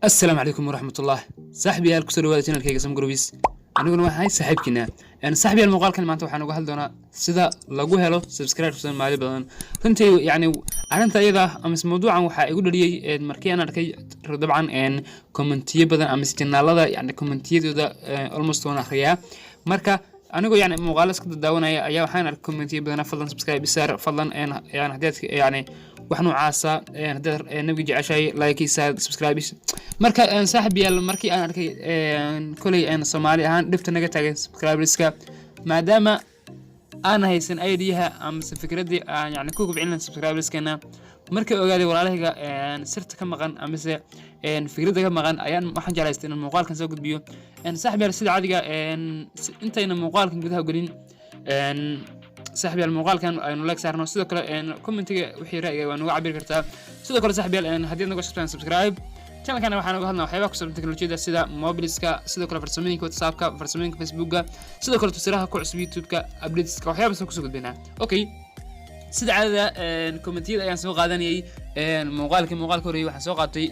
Asalaamu calaykum waraxmatullah, saaxibayaal, kusoo dhawaada channelkayga Samgrubis. Aniguna waxahay saaxiibkiina. Saaxibayaal, muuqaalkan maanta waxaan uga hadli doonaa sida lagu helo subscribe Soomaali badan. Runtii yacni arrinta iyada ah amase mawduucan waxaa igu dhaliyey markii aan arkay dabcan commentiyo badan amase channelada, yani commentiyadooda almost waan akhriyaa. Marka anigoo yani muuqaalo iska dadaawanaya ayaa waxaan arkay commentiyo badan: "Fadlan subscribe isaar, fadlan." Yani haddii aad yani wax noocaasa, haddaad nabiga jeceshahay, like isaar, subscribe. Marka saaxib yaal, markii aan arkay koley Soomaali ahaan dhibta naga taagan subscriberska, maadaama aan haysan ideaha amase fikraddii aan yani ku kobcin lahayn subscriberskeena, markii ogaaday walaalahayga sirta ka maqan amase fikradda ka maqan, ayaan waxaan jeclaystay inaan muuqaalkan soo gudbiyo. Saaxib yaal, sida caadiga intayna muuqaalkan gudaha gelin, saaxib yaal, muuqaalkan aynu like saarno. Sidoo kale commentiga wixii ra'yiga waa nuga cabiri kartaa. Sidoo kale, saaxib yaal, haddii aad naga cusubtaan, subscribe channelkan. Waxaan uga hadlnaa waxyaabaha ku saabsan teknolojiyadda, sida mobiliska, sidoo kale farsamooyinka WhatsAppka, farsamooyinka Facebooka, sidoo kale tusiraha ku cusub YouTube-ka, updateska, waxyaabaas kusoo gudbinaa. Okay, sida caadada commentiyada ayaan soo qaadanayay. Muuqaalkii muuqaalka horreeyay waxaan soo qaatay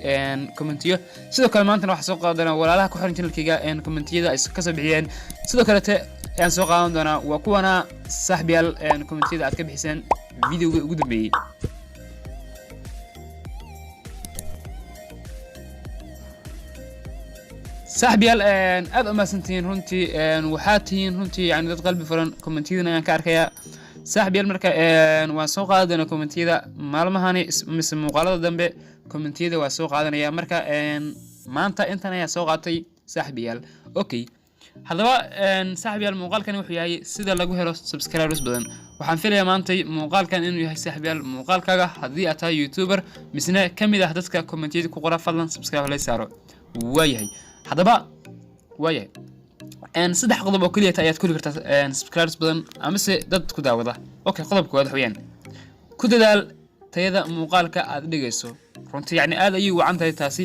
commentiyo. Sidoo kale maantana waxaan soo qaadanaa walaalaha ku xiran channelkayga commentiyada ay kasoo bixiyeen. Sidoo kalete ayaan soo qaadan doonaa. Waa kuwana, saaxibayaal, commentiyada aad ka bixiseen videoga ugu dambeeyey. Saaxibayaal, aad u mahadsantihiin runtii. Waxaad tihiin runtii yani dad qalbi furan, commentiyadana ayaan ka arkayaa, saaxibayaal. Marka waan soo qaadan doonaa commentiyada maalmahani mise muuqaalada dambe, commentiyada waa soo qaadanaya. Marka maanta intan ayaa soo qaatay, saaxibayaal. Okay, haddaba saaxibayaal, muuqaalkani wuxuu yahay sida lagu helo subscribers badan. Waxaan filayaa maantay muuqaalkan inuu yahay, saaxibayaal, muuqaalkaaga haddii aad tahay YouTuber misna ka mid ah dadka commentiyada ku qora "Fadlan subscribe lay saaro." Waayahay, haddaba waayahay, saddex qodob oo keliya ayaad ku heli kartaa subscribers badan amase dad ku daawada. Okay, qodobka koowaad waxa weeyaan ku dadaal tayada muuqaalka aad dhigayso. Runtii yacni aad ayay wacan tahay taasi.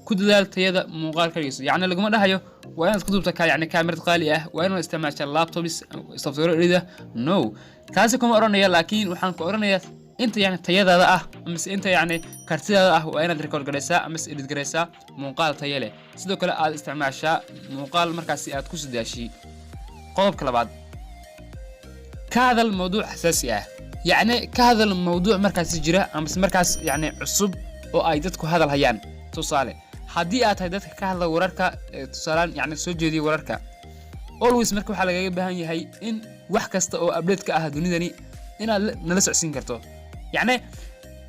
Ku dadaal tayada muuqaalka dhigayso. Yacni laguma dhahayo waa inaad ku duubta ka yacni kaamirad qaali ah, waa inaad isticmaashaa laptops, software edit. No, taasi kuma odhanaya, laakiin waxaan ku odhanayaa inta yani tayadaada ah amase inta yacni kartidaada ah waa inaad record garaysaa amase edit garaysaa muuqaal tayo leh. Sidoo kale aad isticmaashaa muuqaal markaasi aad ku sidaashii. Qodobka labaad, ka hadal mawduuc xasaasi ah. Yacni ka hadal mawduuc markaasi jira amase markaas yacni cusub oo ay dadku hadal hayaan. Tusaale, haddii aad tahay dadka ka hadla wararka, tusaalaan yacni soo jeediya wararka always, marka waxaa lagaga baahan yahay in wax kasta oo update ka ah dunidani inaad nala socodsiin karto. Yacni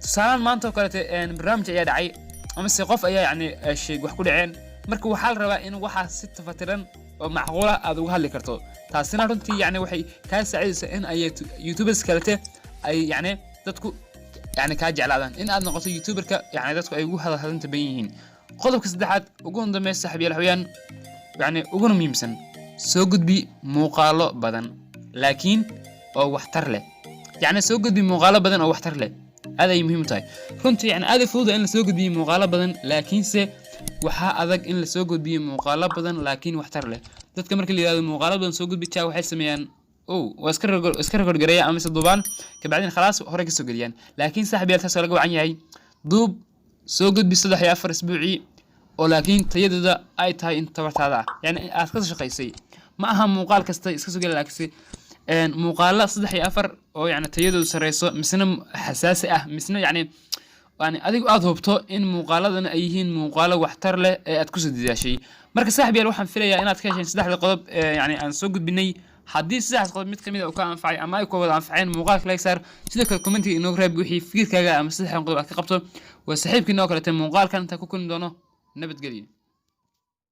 tusaalaan maanta oo kalete barnaamij ayaa dhacay amase qof ayaa yacni sheeg wax ku dhaceen. Marka waxaa la rabaa in waxaa si tafatiran oo macquula aad uga hadli karto. Taasina runtii yacni waxay kaa saacidaysaa in ay YouTubers kalete ay yacni dadku yacni kaa jeclaadaan, in aad noqoto YouTuberka yacni dadku ay ugu hadalhadanta badan yihiin. Qodobka saddexaad, ugu dambeeya, saaxiibayaal, waxweeyaan yacni uguna muhiimsan: soo gudbi muuqaalo badan laakiin oo waxtar leh. Yacni soo gudbi muuqaalo badan oo waxtar leh, aad ay muhiim u tahay runtii. Yani aad ay fududa in lasoo gudbiyo muuqaalo badan, laakiinse waxaa adag in lasoo gudbiyo muuqaalo badan laakiin waxtar leh. Dadka marka la yihahdo "Muuqaalo badan soo gudbi," jaa waxay sameeyaan o waa iska record gareeya amase duubaan, kabacdina khalaas horey kasoo geliyaan. Laakiin saaxiib yaal, taas waa laga wacan yahay. Duub, soo gudbi saddex iyo afar isbuucii oo laakiin tayadooda ay tahay in tabartaada ah, yani aad ka shaqaysay. Ma aha muuqaal kasta iska soo geli, laakiinse muuqaala saddex iyo afar oo yani tayadoodu sareyso, misna xasaasi ah, misna yani adigu aad hubto in muuqaaladana ay yihiin muuqaalo waxtar leh ee aad kusoo dadaashay. Marka saaxib yaal, waxaan filayaa inaad ka hesheen saddexda qodob ee yani aan soo gudbinay. Haddii saddexdaas qodob mid kamid a uu ka anfacay ama ay ku wada anfaceen, muuqaalka like saar. Sidoo kale commentiga inoogu reeb wixii fikirkaaga ama saddexdan qodob aad ka qabto. Waa saaxiibkiina oo kalete. Muuqaalkan intaan ku kulmi doono, nabadgelyo.